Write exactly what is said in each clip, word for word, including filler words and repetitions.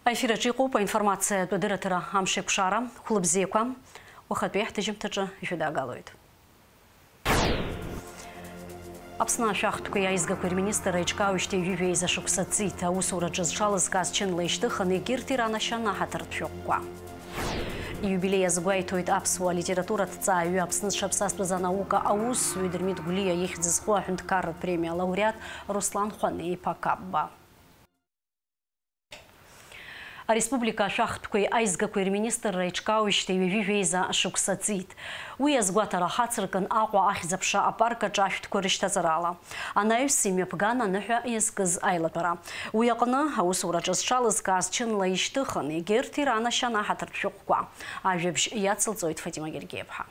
Аефир аҿы иҟоуп аинформациатә адырраҭара Амшеикәшара. Хәлыбзиақәа, уахатәи ҳҭыжьымҭаҿы ишәыдаагалоит. Аԥсны ашәахтәқәеи аизгақәеи рминистрра иҿкаауеижьҭеи ҩажәи жәеиза шықәса ҵит. Аусураҿы зҽалызкааз чынла ишьҭыхын, егьырҭ иранашьан аҳаҭыртә шәҟәқәа. Ииубилеи азгәеиҭоит аԥсуа литературатә ҵааҩы, Аԥсны зҽаԥсазтәыз анаука аусзуҩы Дырмит Гәлиа ихьӡ зху аҳәынҭқарратә премиа алауреат Руслан Хәанеи-иԥа Қапба. Ареспублика ашәахтәқәеи аизгақәеи рминистрра иҿкаауижьҭеи ҩажәи жәеиза шықәса ҵит. Уи азгәаҭара ахацыркын Аҟәа ахьӡ-аԥша апарк аҿы ашәҭқәа рышьҭаҵарала. Анаҩс имҩаԥган аныҳәа иазкыз аилатәара. Уи аҟны аусураҿы зҽалызкааз чынла ишьҭыхын, егьырҭ иранашьан аҳаҭыртә шәҟәқәа. Ажәабжь иацылҵоит Фатима Гергиаԥҳа.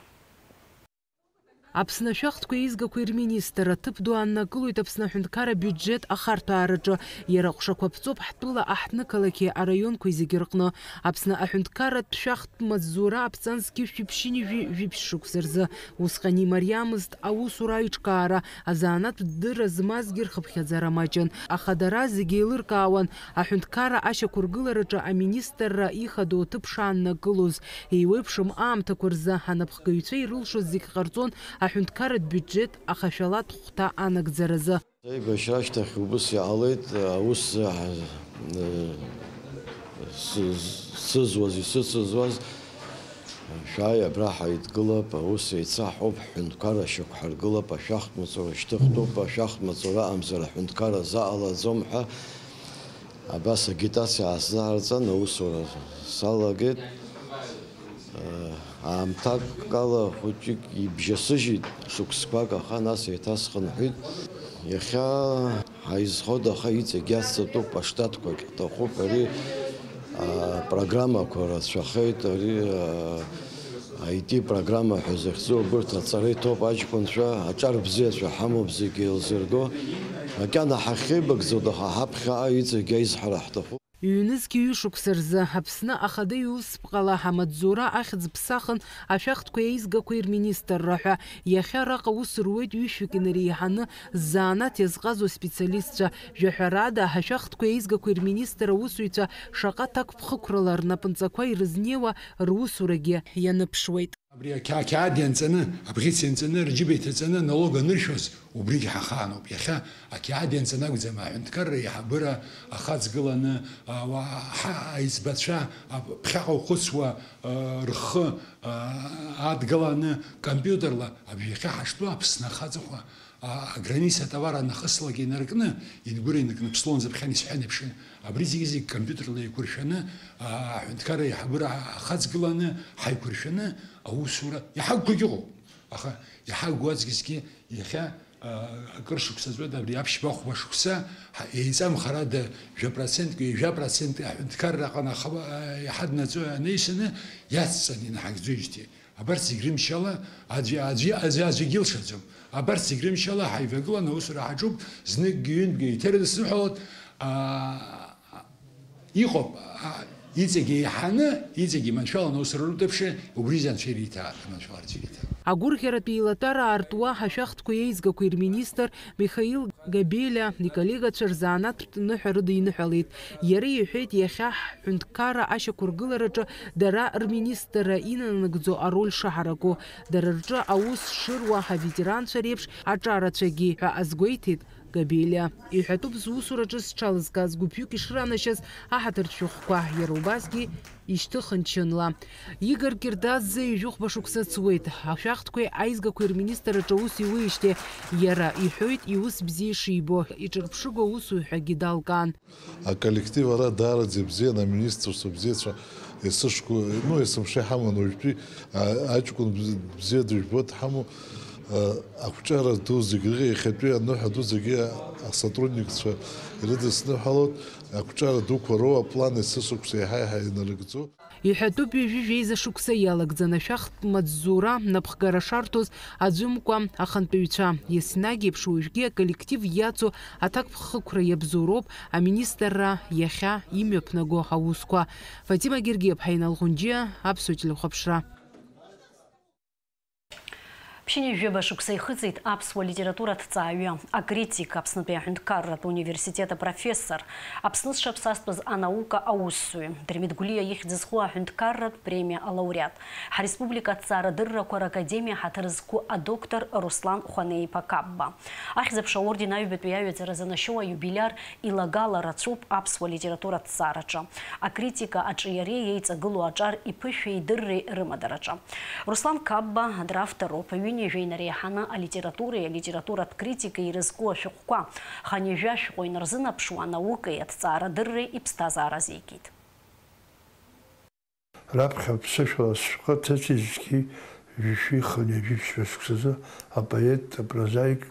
Аԥсны ашәахтәқәеи аизгақәеи рминистр аҭыԥ ду ааннакылоит Аԥсны аҳәынҭқарра абиуџьет ахарҭәаараҿы. Иара аҟәшақәа ԥҵоуп ҳтәыла аҳҭнықалақьи араионқәеи зегьы рҟны. Аԥсны аҳәынҭқарратә шәахтә маҵзура аԥҵан зқьышә ҩышәи ԥшьынҩажәи жәиԥшь шықәса рзы. Усҟан имариамызт аусура аиҿкаара, азанааҭтә дырра змазгьы рхыԥхьаӡара маҷын. Аха дара зегьы еилыркаауан, аҳәынҭқарра ашьақәыргылараҿы аминистрра ихадоу аҭыԥ шааннакылоз. Еиуеиԥшым аамҭақәа рзы анапхгаҩцәа ирылшоз зегь ҟарҵон аҳәынҭқарратә биуџьет ахашәалатә хәҭа анагӡаразы. Аибашьра ашьҭахь убыс иҟалеит, аус, э, сы-, сызуаз, исыцызуаз, шәааи, абра ҳаидгылап, аус еицаҳауп, ҳҳәынҭқарра шьақәҳаргылап, ашәахтә маҵура шьҭыхтәуп, ашәахтә маҵура амзар аҳәынҭқарра заҟалаӡом ҳәа, абас агитациа аасзаараҵан, аусура салагеит. Аамҭак ала хәыҷык ибжьасыжьит, шықәсқәак, аха нас еиҭа схынҳәит. Иахьа ҳаизхоит, аха иҵегь иацҵатәуп, аштатқәагь ҳҭахуп. Ари, а, программақәа рацәахеит, ари, а, I T программа ҳәа захьӡу, абырҭ аҵара иҭоуп аҷкәынцәа, аҿар бзиацәа ҳамоуп зегьы еилзырго. Макьана ҳахьеибагӡоит, аха ҳаԥхьаҟа иҵегь аизҳара ҳҭахуп. Ҩнызқь ҩышықәса рзы Аԥсны ахада иусԥҟала амаҵзура ахьӡ ԥсахын ашәахтәқәеи аизгақәеи рминистрра ҳәа. Иахьа араҟа аус руеит ҩышәҩык инареиҳаны ззанааҭ иазҟазоу специалистцәа. Жәаҳәарада, ашәахтәқәеи аизгақәеи рминистр аусзуҩцәа шаҟа ҭакԥхықәрала рнапынҵақәа ирызнеиуа русурагьы ианыԥшуеит. Абри ақьа-, ақьаад ианҵаны, абӷьыц ианҵаны, рџьыба иҭаҵаны аналог аныршәоз, убригь ҳахаануп. Иахьа ақьаад ианҵаны акәӡам, аҳәынҭқарра аиҳабыра ахаҵгыланы, а, уа-, ҳа-, аиҵбацәа, а, ԥхьаҟа ухәыцуа, а, рхы, а, адгаланы компиутерла, абри иахьа ҳаштәоу Аԥсны ахаҵахәа, а, аграница атовар анахыслагьы инаркны, Ингәыр инаркны Ԥслон зыԥхьан исҳәан еиԥш, абри зегьы-зегь компиутерла еиқәыршәаны, а, аҳәынҭқарра аиҳабыра ахаҵгыланы, ҳаиқәыршәаны аусура иҳақәгогь ыҟоуп. Аха иҳақәгоу аҵкьысгьы иахьа, а, акыр шықәса ҵуеит, абри аԥшьба-хәба шықәса, ҳа-, еиҵамхарада жәа процентк, ҩажәа процентк аҳәынҭқарра аҟны аха-, а, иҳаднаҵо анаҩсаны иацҵаны инаҳагӡоижьҭеи. Абарҭ зегь рымшьала аӡәы, аӡәы, аӡәы, аӡәгьы илшаӡом. Абарҭ зегь рымшьала ҳаивагыланы аусура ҳаҿуп, зныкгьы, ҩынтәгьы еиҭарыдысныҳәалоит, аа, иҟоуп, аа, иҵегь еиҳаны, иҵегь иманшәаланы аусура рыдыԥши, убри изы анцәа ириҭааит, аманшәаларц ириҭааит. Агәырӷьаратә еилатәара аартуа ашәахтәқәеи аизгақәеи рминистр Михаил Габелиа иколлегацәа рзанааҭтә ныҳәа рыдиныҳәалеит. Иара иҳәеит, иахьа ҳҳәынҭқарра ашьақәыргылараҿы дара рминистрра инанагӡо ароль шаҳараку, дара рҿы аус шыруа аветеранцәа реиԥш аҿарацәагьы, ҳәа азгәеиҭеит Габелиа. Иҳәатәуп зусураҿы зҽалызкааз гәыԥҩык ишранашьаз аҳаҭыртә шәҟәқәа, иара убасгьы ишьҭыхын чынла. Игор Кирдазӡе ҩажәи хәба шықәса ҵуеит, ашәахтәқәеи аизгақәеи рминистр аҿы аус иуеижьҭеи. Иара иҳәоит, иус бзиа ишибо, иҿырԥшыгоу аусуҩ ҳәагьы далкаан. Аколлектив ара даараӡа ибзиан, аминистрцәа бзиацәа, есышықәса, ну, есымша иҳаман уажәтәи, а, аҷкәын бз-, бзиа дыжәбо дҳамоуп. А, ақәҿиара ду зегьы, иахьатәи аныҳәа ду зегьы асотрудникцәа ирыдысныҳәалоит. Ақәҿиара дуқәа роуа аплан есышықәса еиҳа-еиҳа инарыгӡоит. Иҳәатәуп, ҩажәи жәеиза шықәса иалагӡаны ашәахтә маҵзура напхгара шарҭоз аӡәымкәа ахантәаҩцәа. Еснагь еиԥш уажәгьы аколлектив иацу аҭакԥхықәра иабзоуроуп аминистрра иахьа имҩаԥнаго аусқәа. Фатима Гергиаԥҳа, Инал Ӷәынџьиа, Аԥсуа телехәаԥшра. Ԥшьынҩажәаба шықәса ихыҵит аԥсуа литература аҭҵааҩы, акритик, Аԥснытәи аҳәынҭқарратә университет апрофессор, Аԥсны зҽаԥсазтәыз анаука аусзуҩ, Дырмит Гәлиа ихьӡ зху аҳәынҭқарратә премиа алауреат, ҳареспублика аҭҵаарадыррақәа ракадемиа ҳаҭыр зқәу адоктор Руслан Хәанеи-иԥа Қапба. Ахьӡ-аԥша аорден аҩбатәи аҩаӡара занашьоу аиубилиар илагала рацәоуп аԥсуа литература аҭҵаараҿы, акритика аҿиареи еиҵагылоу аҿар иԥышәеидырреи рымадараҿы. Руслан Қапба дравторуп, ҩынҩажәа инареиҳаны алитературеи алитературатә критикеи ирызку ашәҟәқәа, хынҩажәа шәҟәы инарзынаԥшуа анаукеи аҭҵаарадырреи иԥсҭазаара азикит. Раԥхьа аԥсышәала сшәҟәы ҭыҵит зқьи жәшәи хынҩажәи ԥшьба шықәсазы апоет, апрозаик,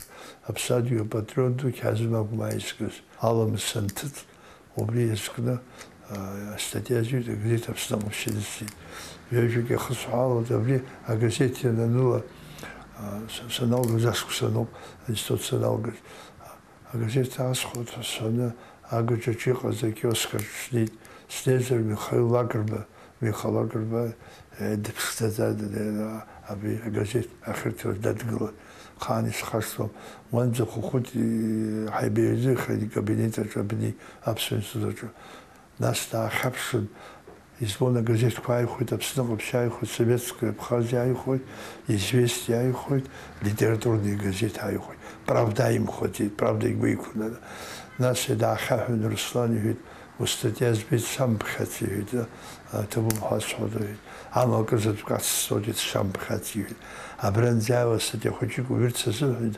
аԥсадгьыл апатриот ду Қьазым Агәмаа изкыз. Аламыс санҭыҵ, убри иазкны, а, астатиа азҩит, агазеҭ Аԥсны Ҟаԥшьы дысҵеит. Ҩажәак иахысҳәаалоит, абри агазеҭ иананыла, а, са-, саналгаз ашықәс ануп, аинститут саналгаз. Агазеҭ аасхәоит ҳәа сҳәаны, Агаҿаҿ иҟаз акиоск аҿы снеит. Снеизар, Михаил Лакрба, Миха Лакрба, э, дыԥшӡаӡа, д-, д-, абри агазеҭ ахьырҭаз дадгылан. Хаан исхашҭуам. Уанӡа Хәыхәыт, э, ҳаибаҩрыхеит икабинет аҿы, абни, Аԥсуа институт аҿы. Нас даахьаԥшын, избон, агазеҭқәа ааихәеит, Аԥсны Ҟаԥшь ааихәеит, Советская Абхазия ааихәеит, Известия ааихәеит, литературный газеҭ ааихәеит. Правда ааимхәаӡеит, Правда игәеиқәнара. Нас даахьаҳәын, Руслан, иҳәеит, устатиа збеит, самԥхьац, иҳәеит, аҭабуп ҳәа сҳәоит, иҳәеит. Амала акызаҵәык ацсҵоит, самԥхьац, иҳәеит. Абранӡа иааиуа статиа хәыҷык уҩырц азыҳәан,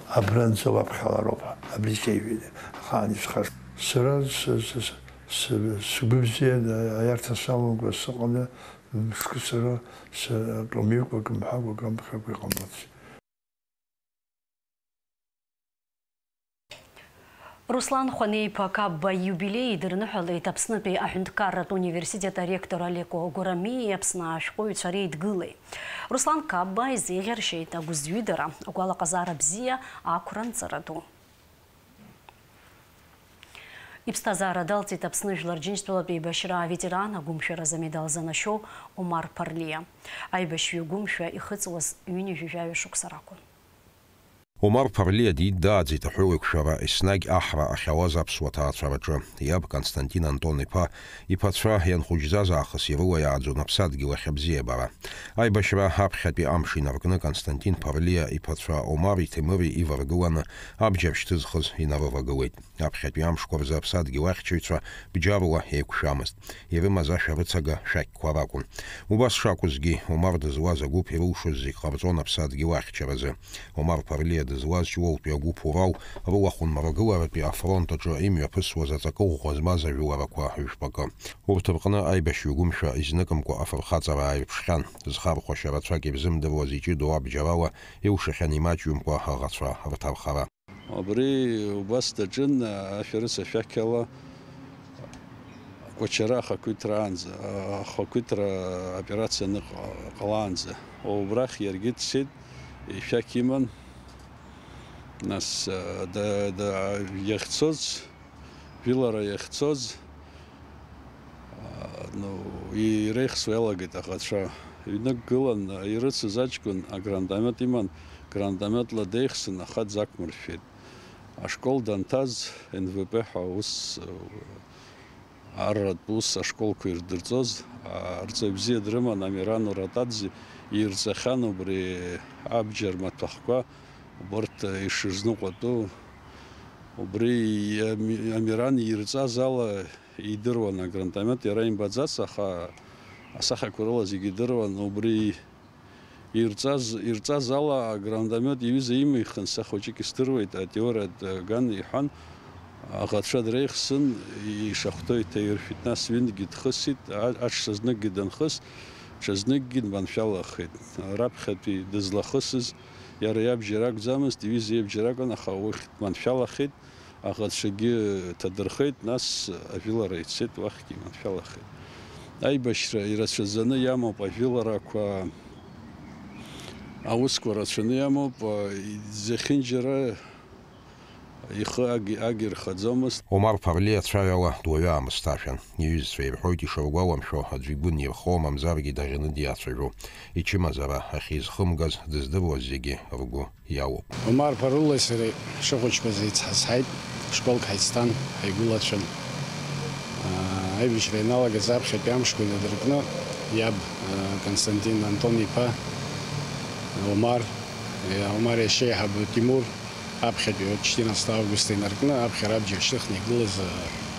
абранӡа уаԥхьалароуп, абри сеиҳәеит, ахаан исхашҭуам. Сара с-, с-, с-, Сгәы бзиан, аиарҭа самамкәа сыҟаны, мышкы сара, сара акы мҩыкәа, акы мҳәакәа, акы амԥхьакәа иҟамлацт. Руслан Хәанеи-иԥа Қапба ииубилеи идырныҳәалеит Аԥснытәи аҳәынҭқарратә университет аректор Алеко Гәарамиеи Аԥсны ашәҟәыҩҩцәа реидгылеи. Руслан Қапба изеиӷьаршьеит агәыӡҩыдара, агәалаҟазаара бзиа, ақәра нҵыра ду. Иԥсҭазаара далҵит Аԥсны Жәлар Џьынџьтәылатә еибашьра аветеран, агәымшәаразы амедал занашьоу Омар Ԥарлиа. Аибашьҩы гәымшәа ихыҵуаз ҩынҩажәи жәаҩа шықәса ракәын. Омар Ԥарлиа диддааӡеит аҳәоу еиқәшәара, еснагь аҳра ахьауаз аԥсуа ҭаацәараҿы. Иаб Константин Антон-иԥа иԥацәа ианхәыҷӡаз аахыс ирылаиааӡон аԥсадгьыл ахь абзиабара. Аибашьра аԥхьатәи амш инаркны Константин Ԥарлиа иԥацәа Омари Ҭемыри иваргыланы абџьар шьҭызхыз инарывагылеит. Аԥхьатәи амшқәа рзы аԥсадгьыл ахьчаҩцәа бџьарула еиқәшәамызт. Ирымаз ашәарыцага шәақьқәа ракәын. Убас шакәызгьы, Омар дызуаз агәыԥ ирылшоз зегь ҟарҵон аԥсадгьыл ахьчаразы. Омар Ԥарлиа дызуаз Ҷлоутәи агәыԥ Урал рылахәын мрагыларатәи афронт аҿы имҩаԥысуаз аҵакы ӷәӷәа змаз ажәыларақәа жәпакы. Урҭ рҟны аибашьҩы гәымшәа изныкымкәа афырхаҵара ааирԥшхьан, зхархәашьа рацәак ирзымдыруаз иҷыдоу абџьарала илшахьан имаҷҩымкәа аӷацәа рҭархара. Абри убас даҿын, ашәарыцашәақь ала Кәачара ахақәиҭраанӡа, ахақәиҭра операциа аныҟ-, ҟалаанӡа. Убрахь иаргьы дцеит, ишәақь иман. Нас, да, да, иахьцоз, жәылара иахьцоз, А, ну, иреихсуа иалагеит аӷацәа. Ҩнык гылан, ирыцыз аҷкәын агранатомет иман, гранатометла деихсын, аха дзақәмыршәеит. Ашкол данҭаз, Н В П ҳәа аус, арратә ус ашколқәа ирдырҵоз, а, рҵаҩ бзиа дрыман, Амиран Уратадзе, ирҵахьан убри абџьар маҭәахәқәа, убарҭ ишырзныҟәатәу. Убри Ами-, Амиран ирҵаз ала, идыруан агранатомет, иара имбаӡац, аха асахьақәа рыла зегьы идыруан. Убри ирҵаз, ирҵаз ала агранатомет иҩыза имихын, са хәыҷык исдыруеит, атеориатә ган иҳәан, аӷацәа дреихсын, ишахәҭоу иҭаиршәит, нас ҩынтәгьы дхысит, а-, аҽшазныкгьы данхыс, ҽазныкгьы дманшәалахеит. Раԥхьатәи дызлахысыз иара иабџьар акәӡамызт, иҩыза иабџьар акәын, аха уахь дманшәалахеит. Аӷацәагьы ҭадырхеит, нас ажәылара ицеит, уахьгьы иманшәалахеит. Аибашьра ирацәаӡаны иамоуп, ажәыларақәа, аусқәа рацәаны иамоуп, зехьынџьара Ихы аг-, агирхаӡомызт. Омар Ԥарлиа ацәаҩала дуаҩы аамысҭашәан. Иҩызцәа ирҳәоит, ишыргәаламшәо, аӡәы игәы нирхо, мамзаргьы даӷьаны диацәажәо. Ичымазара ахьизхымгаз дыздыруаз зегьы ргәы иалоуп. Омар Ԥарлиеи сареи шыхәыҷқәаз еицҳазҳаит, школк ҳаицҭан, ҳаигәылацәан. Аа, аибашьра ианалагаз аԥхьатәи амшқәа инадыркны, иаб, аа, Константин Антон-иԥа, Омар, иа-, Омар иашьеиҳабы Тимур, аԥхьатәи четырнадцатого августа инаркны, аԥхьара абџьар шьҭыхны игылаз, аа,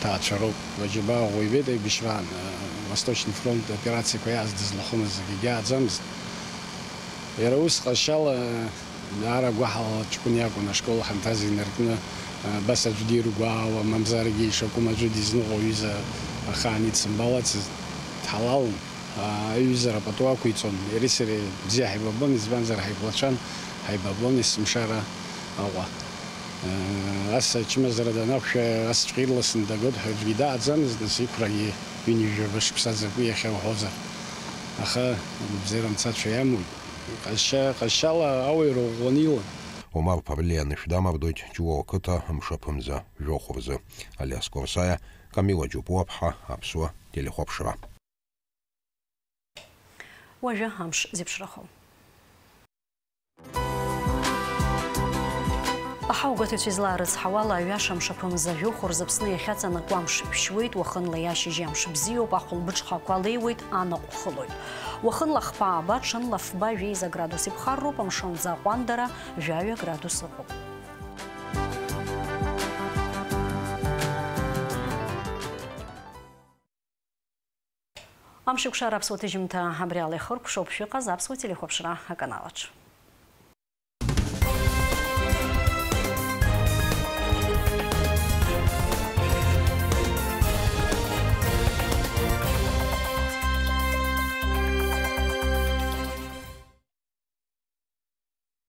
ҭаацәароуп. Лаџьабаа ӷәӷәа ибеит аибашьраан, аа, Восточный фронт аоперациақәа иааз дызлахәымыз зегьы ааӡамызт. Иара ус ҟазшьала, даара гәаҳала ҷкәын иакәын ашкол ҳанҭаз инаркны, абас аӡәы диргәаауа, мамзаргьы ишакәым аӡәы дизныҟәо аҩыза ахаан идсымбалацызт, дҳалалын. Аиҩызара пату ақәиҵон, иареи сареи бзиа ҳаибабон, избанзар ҳаиқәлацәан, ҳаибабон есымшара Аҟәа. Ас ачымазара данақәшәа, асҵәҟьа ирласны дагоит ҳәа аӡәгьы дааӡамызт, нас иқәрагьы ҩынҩажәаба шықәса закәи иахьа уҳәозар. Аха агәабзиара мцацәа иамуит. Ҟазшьа, ҟазшьала ауаҩра ӷәӷәаны илан. Омар Ԥарлиа анышә дамардоит Ҷлоу ақыҭа мшаԥымза жәохә рзы. Алиас Корсаиа, Камила Џьопуаԥҳа, Аԥсуа телехәаԥшра. Уажәы амш зеиԥшрахо. Аҳауагәаҭаҩцәа излаарыцҳауала, аҩаша мшаԥымза жәохә рзы Аԥсны иахьаҵанакуа амш шьуеит, уахынла иашьыжьи амш бзиоуп, ахәылбыҽхақәа леиуеит, анаҟә хылоит. Уахынла хԥа ааба, ҽынла фба жәеиза градус иԥхарроуп, амшынӡы аҟәандара жәаҩа градус ыҟоуп. Амшеикәшара аԥсуа ҭыжьымҭа абри ала ихыркәшоуп, шәыҟаз аԥсуа телехәаԥшра аканалаҿ.